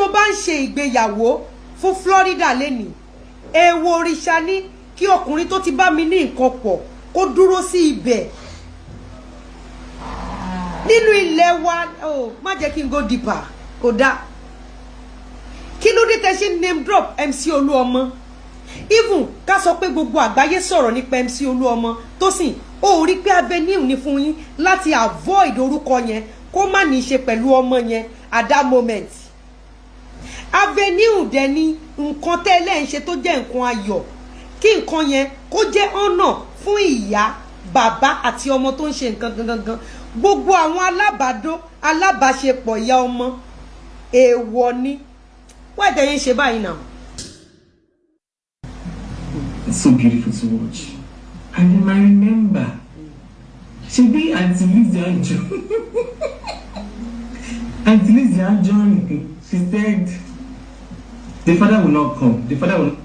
Mo bá ń ṣe ìgbéyàwó fún Florida lénìí, èèwọ̀ òrìṣà ní kí ọkùnrin tó ti bá mi ní nǹkan pọ̀ kó dúró sí ibẹ̀ nínú ilẹ̀ wa. Oh, má jẹ́ kí n go deeper, kò dáa. Kí ló dé tẹ́ ṣe name drop MC Olúọmọ? Even ká sọ pé gbogbo àgbáyé sọ̀rọ̀ nípa MC Olúọmọ, Tósìn, ó rí pé avenue ní fún yín láti avoid orúkọ yẹn, kó má ní í ṣe pẹ̀lú ọmọ yẹn at that moment. Avenue dẹ̀ ni nǹkan tẹ́lẹ̀ ń ṣe tó jẹ́ nǹkan ayọ̀, kí nǹkan yẹn kó jẹ́ ọ̀nà fún ìyá, bàbá àti ọmọ tó ń ṣe nǹkan gangan, gbogbo àwọn alábàádó, alábàáṣepọ̀ ìyá ọmọ. Èèwọ̀ ni wọ́n ẹ̀dẹ̀ yẹn ń ṣe báyìí náà. It's so beautiful to watch. And then I remember, ṣebí Aunty Lizzy Anjorin, Aunty Lizzy Anjorin, she said, "The father will not come. The father will."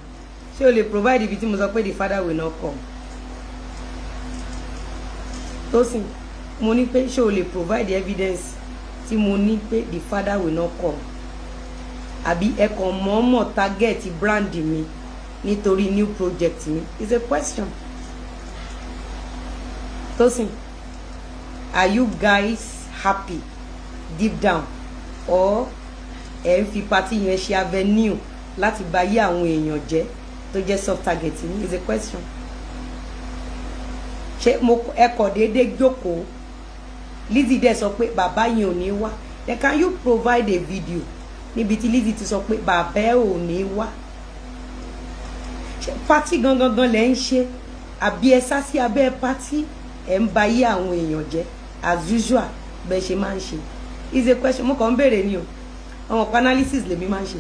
Ṣé o lè provide ibi tí mo sọ pé the father will not come? Tósìn, mo ní pé ṣé o lè provide evidence tí mo ní pé the father will not come, àbí ẹ kàn mọ̀ọ́mọ̀ target brand mi nítorí new project mi? Is a question. Tósìn, are you guys happy deep down, or ẹ ń fi party yẹn ṣe avenue láti bà ayé àwọn èèyàn jẹ́ tó jẹ́ soft target mi? Is a question. Ṣé mo ẹ kọ̀ déédéé jókòó, Lizzy dẹ̀ sọ pé bàbá yẹn ò ní wá? Then can you provide a video níbi tí Lizzy ti sọ pé bàbá ẹ ò ní wá? Ṣé party gangan gan lẹ ń ṣe, àbí ẹ sá sí abẹ́ party, ẹ ń ba ayé àwọn èèyàn jẹ́ as usual bẹ́ẹ̀ ṣe máa ń ṣe? Is a question. Mo kàn ń béèrè ni o. Àwọn analysis lèmi máa ń ṣe.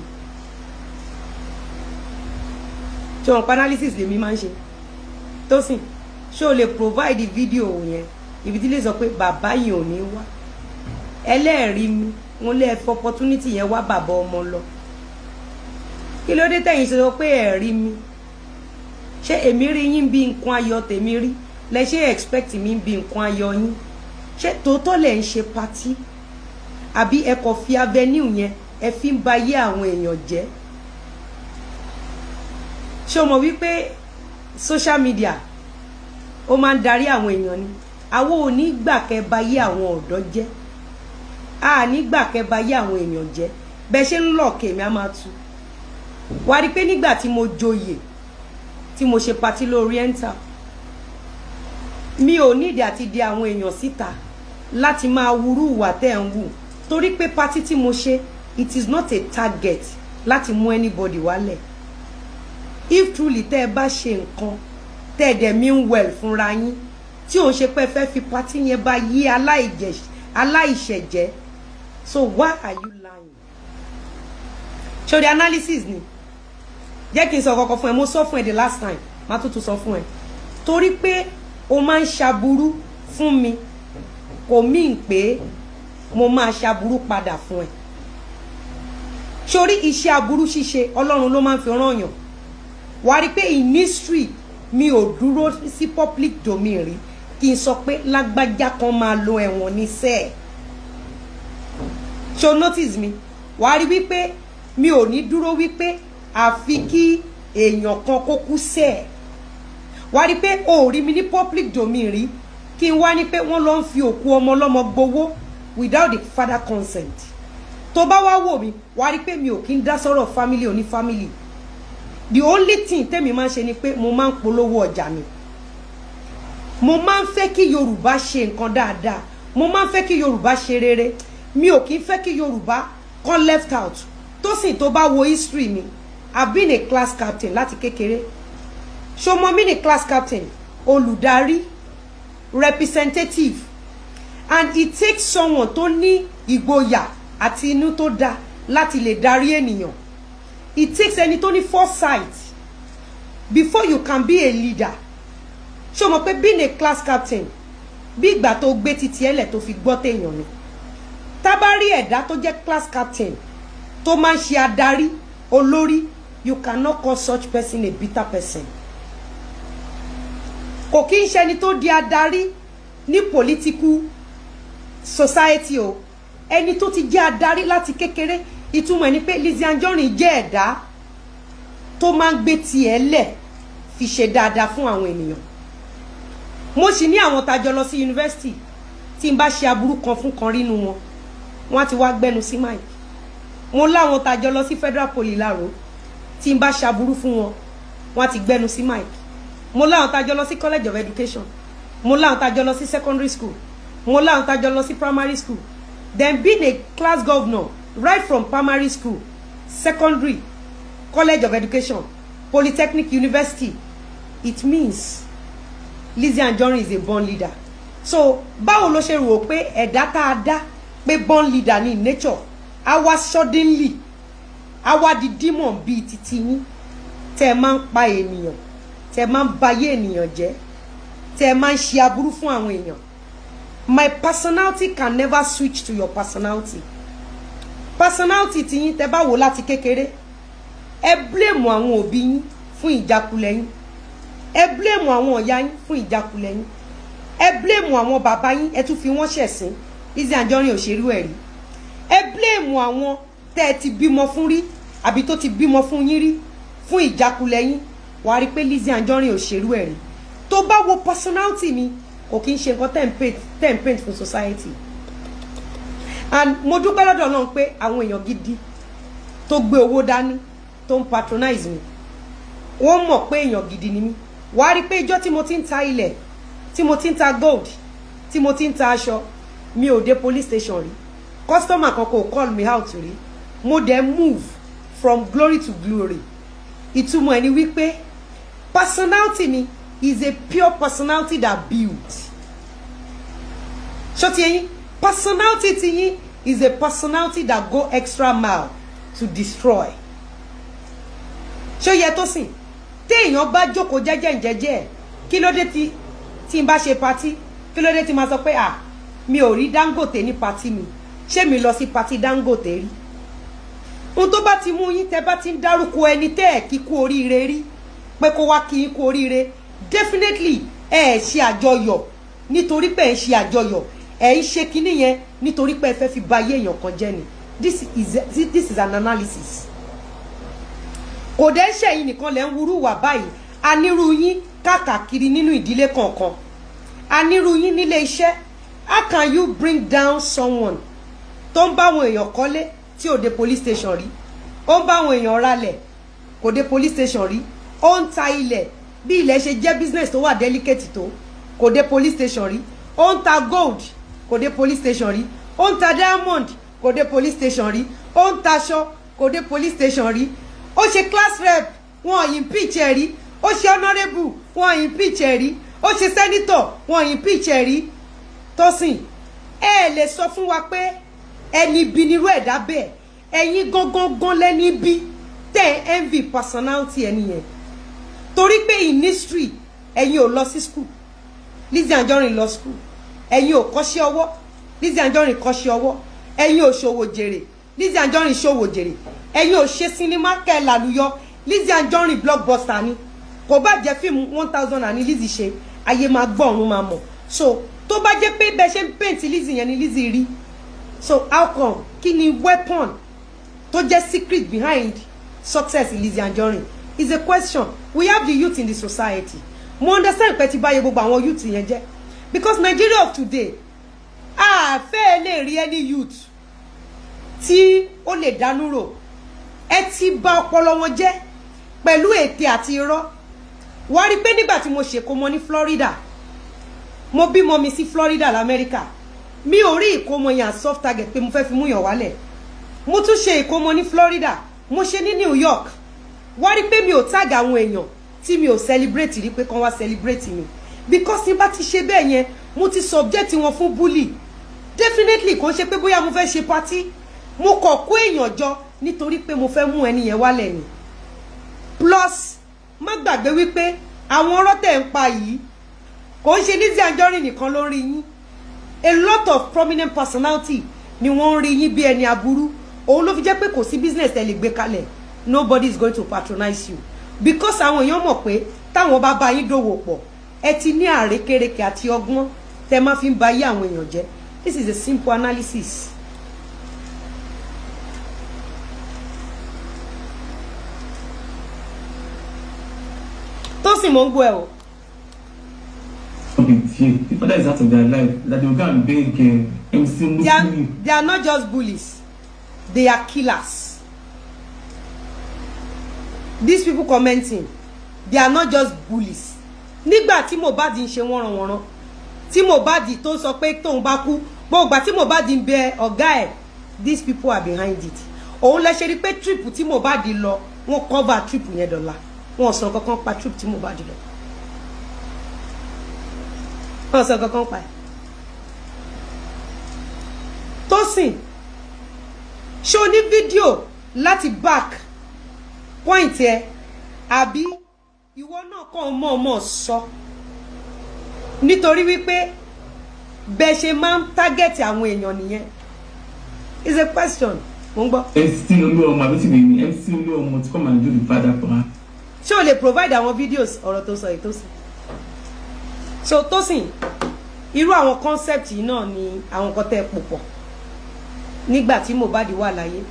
Ṣé àwọn analysis lèmi máa ń ṣe? Tósìn, ṣé o lè provide video yẹn ibi tí lè sọ pé bàbá yìí ò ní wá? Ẹlẹ́ẹ̀rí mi, wọn lè fi opportunity yẹn wá bàbá ọmọ lọ. Kí ló dé tẹ̀yìn sọ pé ẹ̀rí mi? Ṣé èmi rí yín bí nǹkan ayọ̀ tèmi rí lẹ ṣe expect mi bí nǹkan ayọ̀ yín? Ṣé tòótọ́ lẹ̀ ń ṣe party, àbí ẹ kò fi avenue yẹn, ẹ fi ń ba ayé àwọn èèyàn jẹ́? Ṣé o mọ̀ wípé social media, ó máa ń darí àwọn èèyàn ni? Àwọn ò ní gbà kẹ́ ba ayé àwọn ọ̀dọ́ jẹ́, a ní gbà kẹ́ ba ayé àwọn èèyàn jẹ́. Bẹ́ẹ̀ ṣe ń lọ̀ kèmí á máa tu wá rí pé nígbà tí mo joyè, tí mo ṣe party l'Oriental, mi ò nídìí àti di àwọn èèyàn síta láti máa wúrú ìwà tẹ́ ń wù, torí pé party tí mo ṣe, it is not a target láti mú anybody wálẹ̀. If truly tẹ́ ẹ bá ṣe nǹkan, tẹ́ ẹ dẹ̀ mean well fúnra yín, tí òun ṣe pé ẹ fẹ́ fi party yẹn bá yí aláìṣẹ̀ jẹ́, so why are you lying? Ṣé o the analysis ni? Jẹ́ kí n sọ kọ́kọ́ fún ẹ. Mo sọ fún ẹ the last time, má tún tún sọ fún ẹ, torí pé o máa ń ṣaburú fún mi kò mean pé mo máa ṣaburú padà fún ẹ. Sórí iṣẹ́ aburú ṣíṣe, Ọlọ́run ló máa ń fi ràn yàn. Wàá rí pé in history, mi ò dúró sí public domain rí kí n sọ pé lágbájá kan máa lo ẹ̀wọ̀n ní sẹ́ẹ̀. Ṣo notice mi? Wàá rí wípé mi ò ní dúró wípé àfi kí èèyàn kan kó kú sẹ́ẹ̀. Wàá rí pé o ò rí mi ní public domain rí kí n wá ní pé wọ́n lọ ń fi òkú ọmọ ọlọ́mọ gbowó without the father consent. Tó bá wá wò mí, wàá rí pé mi ò kí ń dá sọ̀rọ̀ family oní family. The only thing tèmi máa ń ṣe ni pé mo máa ń polówó ọjà mi. Mo máa ń fẹ́ kí Yorùbá ṣe nǹkan dáadáa, mo máa ń fẹ́ kí Yorùbá ṣe rere. Mi ò kí ń fẹ́ kí Yorùbá kan left out. Tó sì tó bá wo history mi, I've been a class captain láti kékeré. Ṣo mọ mi ní class captain? Olùdarí, representative. And it takes someone tó ní ìgboyà àti inú tó dáa láti lè darí ènìyàn. It takes ẹni tó ní foresight before you can be a leader. Ṣé o mọ̀ pé being a class captain, bí ìgbà tó gbé títí ẹlẹ̀ tó fi gbọ́ téèyàn ni? Tá bá rí ẹ̀dá tó jẹ́ class captain, tó máa ń ṣe adarí, olórí, you cannot call such person a bitter person. Kò kí ń ṣẹni tó di adarí ní political society o. Ẹni tó ti jẹ́ adarí láti kékeré. Ìtumọ̀ ẹ̀ ni pé Lizzy Anjorin jẹ́ ẹ̀dá tó máa ń gbé tiẹ̀ lẹ̀ fi ṣe dáadáa fún àwọn ènìyàn. Mo sì ní àwọn tá jọ lọ sí yunifásitì, tí n bá ṣe aburú kan fún kan rínú wọn, wọn á ti wá gbẹnu sí mic. Mo láwọn tá jọ lọ sí Federal Poly Láró, tí n bá ṣe aburú fún wọn, wọn á ti gbẹnu sí mic. Mo láwọn tá jọ lọ sí College of Education, mo láwọn tá jọ lọ sí secondary school, mo láwọn tá jọ lọ sí primary school. Then being a class governor right from primary school, secondary, College of Education, polytechnic, university, it means Lizzy Anjorin is a born leader. So báwo ló ṣe rò pé ẹ̀dá tá a dá pé born leader ní nature á wá suddenly á wá di demon bíi titi yín, tẹ́ ẹ máa ń pa ènìyàn, tẹ́ ẹ máa ń bayé ènìyàn jẹ́, tẹ́ ẹ máa ń ṣe aburú fún àwọn èèyàn? My personality can never switch to your personality. Personality tiyín, tẹ́ bá wò láti kékeré, ẹ blame àwọn òbí yín fún ìjákulẹ̀ yín, ẹ blame àwọn ìyá yín fún ìjákulẹ̀ yín, ẹ blame àwọn bàbá yín, ẹ tún fi wọ́n ṣẹ̀sín. Lizzy Anjorin ò ṣerú ẹ̀ rí. Ẹ blame àwọn tẹ́ ẹ ti bímọ fún rí àbí tó ti bímọ fún yín rí fún ìjákulẹ̀ yín. Wàá rí pé Lizzy Anjorin ò ṣerú ẹ̀ rí. Tó bá wo personality mi, kò kí ń ṣe nǹkan tẹ́ ń paint fún society. And mo dúpẹ́ lọ́dọ̀ Ọlọ́run pé àwọn èèyàn gidi tó gbé owó dání tó ń patronize mi, wọ́n mọ̀ pé èèyàn gidi ni mí. Wàá rí pé ijọ́ tí mo ti ń ta ilẹ̀, tí mo ti ń ta gold, tí mo ti ń ta aṣọ, mi ò dé police station rí. Customer kan kò call me out rí. Mo dẹ̀ move from glory to glory. Ìtumọ̀ ẹ̀ ni wípé personality mi is a pure personality that builds. Ṣó ti yín? Personality ti yín is a personality that go extra mile to destroy. Ṣó yẹ tó sìn téèyàn bá jókòó jẹ́jẹ́ jẹ́jẹ́? Kí ló dé tí n bá ṣe party, kí ló dé tí máa sọ pé, "À, mi ò rí Dangote ní party mi"? Ṣé mi lọ sí party Dangote rí? Ohun tó bá ti mú yín, tẹ́ bá ti ń dárúkọ ẹni tẹ́ ẹ̀ kí kú oríire rí pé kó wá kí yín kú oríire, definitely ẹ ẹ ṣe àjọyọ̀ nítorí pé ẹ ń ṣe àjọyọ̀, ẹ ń ṣe kinní yẹn nítorí pé ẹ fẹ́ fi ba ayé èèyàn kan jẹ́ ni. This is an analysis. Kò dẹ́ ṣẹ̀yìn nìkan lẹ́ ń wúrú wà báyìí. Anírú yín káàkiri nínú ìdílé kọ̀ọ̀kan, anírú yín nílé iṣẹ́. How can you bring down someone tó ń bá àwọn èèyàn kọ́lé tí ò dé police station rí, ó ń bá àwọn èèyàn ralẹ̀, kò dé police station rí, ó ń ta ilẹ̀, bí ilẹ̀ ṣe jẹ́ business tó wà delicate tó, kò dé police station rí, ó ń ta gold, kò dé police station rí, ó ń ta diamond, kò dé police station rí, ó ń taṣọ, kò dé police station rí, ó ṣe class rep, wọn impeach ẹ rí, ó ṣe honourable, wọn impeach ẹ rí, ó ṣe senator, wọn impeach ẹ rí? Tósìn, ẹ lè sọ fún wa pé ẹni bí nírú ẹ̀dá bẹ́ẹ̀. Ẹ̀yin gangan gan lẹ́ni bí tẹ́ envy personality ẹni yẹn, torí pé in history, ẹ̀yin ò lọ sí school, Lizzy Anjorin lọ school. Ẹ̀yin ò kọ́ṣẹ́ ọwọ́, Lizzy Anjorin kọ́ṣẹ́ ọwọ́. Ẹ̀yin ò ṣòwò jèrè, Lizzy Anjorin ṣòwò jèrè. Ẹ̀yin ò ṣe sinimá kẹ́ làlùyọ, Lizzy Anjorin blockbuster ni. Kò bá jẹ́ fíìmù 1,000 àní Lizzy ṣe, ayé máa gbọ́, ọ̀run máa mọ̀. So tó bá jẹ́ pé bẹ́ẹ̀ ṣe ń paint Lizzy yẹn ni Lizzy rí, so how come? Kí ni weapon tó jẹ́ secret behind success Lizzy Anjorin is a question. We have the youth in the society. Mo understand pé ti báyé gbogbo àwọn youth yẹn jẹ́, because Nigeria of today, a fẹ́ lè rí any youth tí ó lè dánú rò. Ẹ ti bà ọpọlọ wọn jẹ́ pẹ̀lú ète àti irọ́. Wàá rí pé nígbà tí mo ṣèkómọ ní Florida, mo bímọ mi sí Florida lamẹ́ríkà, mi ò rí ìkómọ yẹn as soft target pé mo fẹ́ fi mú yàn wálẹ̀. Mo tún ṣe ìkómọ ní Florida, mo ṣe ní New York. Wá rí pé mi ò tag àwọn èèyàn tí mi ò celebrate rí pé kán wá celebrate mi, because ní bá ti ṣe bẹ́ẹ̀ yẹn, mo ti subject wọn fún bully. Definitely, kò ń ṣe pé bóyá mo fẹ́ ṣe party. Mo kọ̀ kó èèyàn jọ nítorí pé mo fẹ́ mú ẹni yẹn wálẹ̀ ni. Plus, má gbàgbé wípé àwọn ọ̀rọ̀ tẹ̀ ń pa yìí, kò ń ṣe Lizzy Anjorin nìkan ló ń rí yín. A lot of prominent personality ni wọ́n ń rí yín bí ẹni aburú. Òun ló fi jẹ́ pé kò sí business ẹ lè gbé kalẹ̀, nobody is going to patronize you, because àwọn èèyàn mọ̀ pé táwọn bá bá yín dòwò pọ̀, ẹ ti ní àrékérekè àti ọgbọ́n tẹ má fi ń ba ayé àwọn èèyàn jẹ́. This is a simple analysis. Tósìn, mò ń gbọ́ ẹ o. With you. The father is out of their life. That they will go and beg MC They are, Muslim. they are not just bullies, they are killers. These people commenting, they are not just bullies. Nígbà tí Mohbad ń ṣe wọ́nranwọ̀nran, tí Mohbad tó sọ pé tóun bá kú, gbogbo ìgbà tí Mohbad ń bẹ ọ̀gá ẹ̀, these people are behind it. Òun lẹ ṣe rí pé trip tí Mohbad lọ, wọ́n cover trip yẹn dọ̀la, wọ́n sọ kankan pa trip tí Mohbad lọ, wọ́n sọ kankan pa ẹ̀. Tósìn, ṣé o ní fídíò láti back point ẹ, àbí ìwọ náà kàn mọ̀ọ́mọ̀ sọ nítorí wípé bẹ́ẹ̀ ṣe máa ń target àwọn èèyàn nìyẹn? Is a question, mo ń gbọ́. MC Oluomo, àbí tí mi MC Oluomo to come and do the father for her. Ṣé o lè provide àwọn videos ọ̀rọ̀ tó sọ yìí, Tósìn? So Tósìn, irú àwọn concept yìí náà ni àwọn nǹkan tẹ́ ẹ pò pọ̀ nígbà tí Mohbad wà láyé.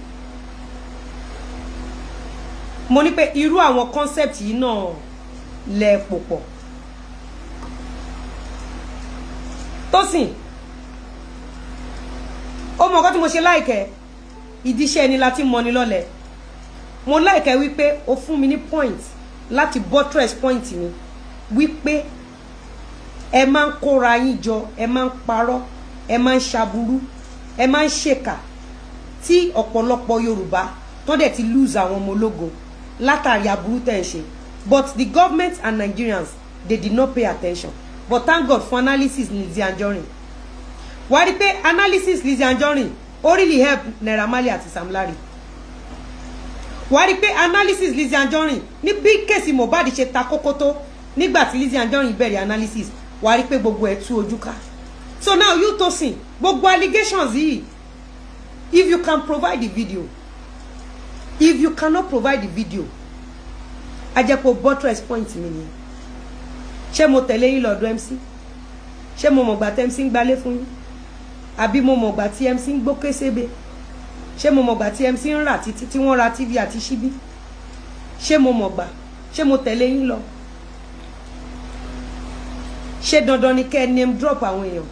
Mo ní pé irú àwọn concept yìí náà lẹ pò pọ̀. Tósìn, ó mọ nǹkan tí mo ṣe láìkẹ́ ìdíṣẹ́ ẹni láti mọni lọ́lẹ̀. Mo láìkẹ́ wípé o fún mi ní point láti buttress point mi wípé ẹ máa ń kóra yín jọ, ẹ máa ń parọ́, ẹ máa ń ṣaburú, ẹ máa ń ṣèkà, tí ọ̀pọ̀lọpọ̀ Yorùbá tó dẹ̀ ti lose àwọn ọmọ ológo látàrí aburú tẹ̀ ń ṣe. But the government and Nigerians, they did not pay attention. But thank God for analysis Lizzy Anjorin. Wàá rí pé analysis Lizzy Anjorin, ó really help Naira Marley àti Sam Larry. Wàá rí pé analysis Lizzy Anjorin ní bí case Mohbad ṣe ta kókó tó, nígbà tí Lizzy Anjorin bẹ̀rẹ̀ analysis, wàá rí pé gbogbo ẹ̀ tú ojú ká. So now you, Tosin, gbogbo allegations yìí, if you can provide the video. If you cannot provide the video, ajẹ́pọ̀ buttress point mi nìyẹn. Ṣé mo tẹ̀lé yín lọ́dọ̀ MC? Ṣé mo mọ̀gbà tí MC ń gbalé fún yín, àbí mo mọ̀gbà tí MC ń gbóké sébè? Ṣé mo mọ̀gbà tí MC ń rà títí tí wọ́n ra TV àti ṣíbí? Ṣé mo mọ̀gbà? Ṣé mo tẹ̀lé yín lọ? Ṣé dandan ni kẹ́ ẹ name drop àwọn èèyàn?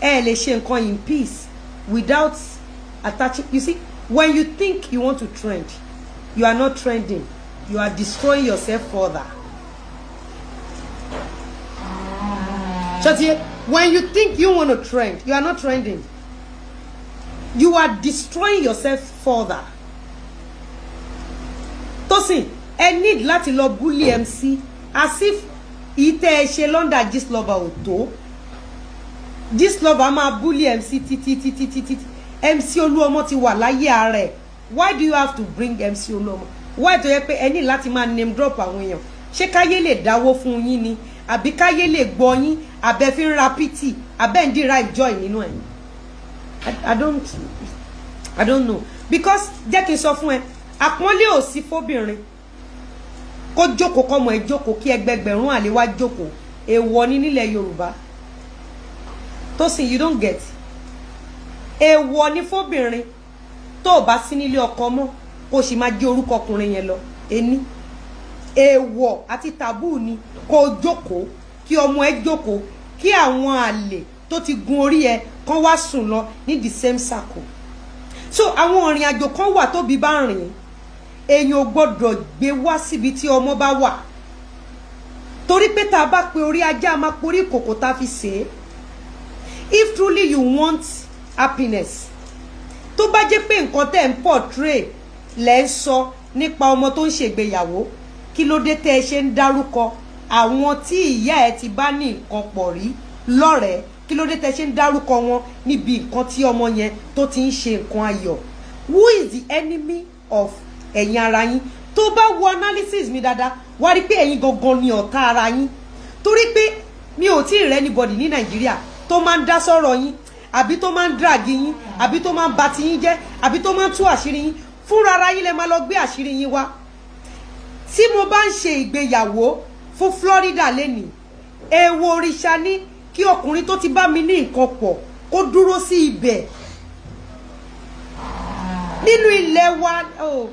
Ẹ lè ṣe nǹkan in peace without attaching. You see, when you think you want to trend, you are not trending, you are destroying yourself further. Ṣọtí, when you think you want to trend, you are not trending, you are destroying yourself further. Tosin, ẹ need láti lọ bully MC as if ìtẹ́ ẹ ṣe London Gistlover ò tó. Gistlover máa bully MC títí títí títí. MC Olúọmọ ti wà láyé ara ẹ̀. Why do you have to bring MC Olúọmọ? Why tó yẹ pé ẹ ní láti máa name drop àwọn èèyàn? Ṣé káyé lè dáwó fún yín ni, àbí káyé lè gbọ́ yín, àbẹ fi ń ra pity, àbẹ́ ń derive joy nínú ẹ̀? I don't know, because jẹ́ kí n sọ fún ẹ, àpọ́nlé ò sí fóbìnrin kó jókòó, kọ́mọ ẹ jókòó, kí ẹgbẹgbẹ̀rún àlè wá jókòó. Èèwọ̀ ni nílẹ̀ Yorùbá. Tósìn, you don't get. Èèwọ̀ ni fóbìnrin tó o bá sí nílé ọkọ mọ́ kó o sì máa jẹ́ orúkọ ọkùnrin yẹn lọ. Ení èèwọ̀ àti taboo ni kó o jókòó, kí ọmọ ẹ jókòó, kí àwọn àlè tó ti gun orí ẹ kán wá sùn lọ ní the same circle. So àwọn ìrìn àjò kan wà tóbi bá rìn, èèyàn ò gbọ́dọ̀ gbé wá síbi tí ọmọ bá wà, torí pé tá a bá pe orí ajá, a máa porí ìkòkò tá a fi sè é. If truly you want happiness, tó bá jẹ́ pé nǹkan tẹ́ ń portray lẹ́ ń sọ nípa ọmọ tó ń ṣègbéyàwó, kí ló dé tẹ́ ẹ ṣe ń dárúkọ àwọn tí ìyá ẹ ti bá ní nǹkan pọ̀ rí lọ́rẹ̀ẹ́? Kí ló dé tẹ́ ṣe ń dárúkọ wọn níbi nǹkan tí ọmọ yẹn tó ti ń ṣe nǹkan ayọ̀? Who is the enemy of ẹ̀yin ara yín? Tó bá wo analysis mi dáadáa, wá rí pé ẹ̀yin gangan ni ọ̀tá ara yín, torí pé mi ò tí ì rẹ́ anybody ní Nàìjíríà tó máa ń dá sọ̀rọ̀ yín, àbí tó máa ń drag yín, àbí tó máa ń ba ti yín jẹ́, àbí tó máa ń tú àṣírí yín. Fúnra ara yín lẹ máa lọ gbé àṣírí yín wá. Tí mo bá ń ṣe ìgbéyàwó fún Florida lénìí, èèwọ̀ òrìṣà ní kí ọkùnrin tó ti bá mi ní nǹkan pọ̀ kó dúró sí ibẹ̀ nínú ilẹ̀ wa. Oh.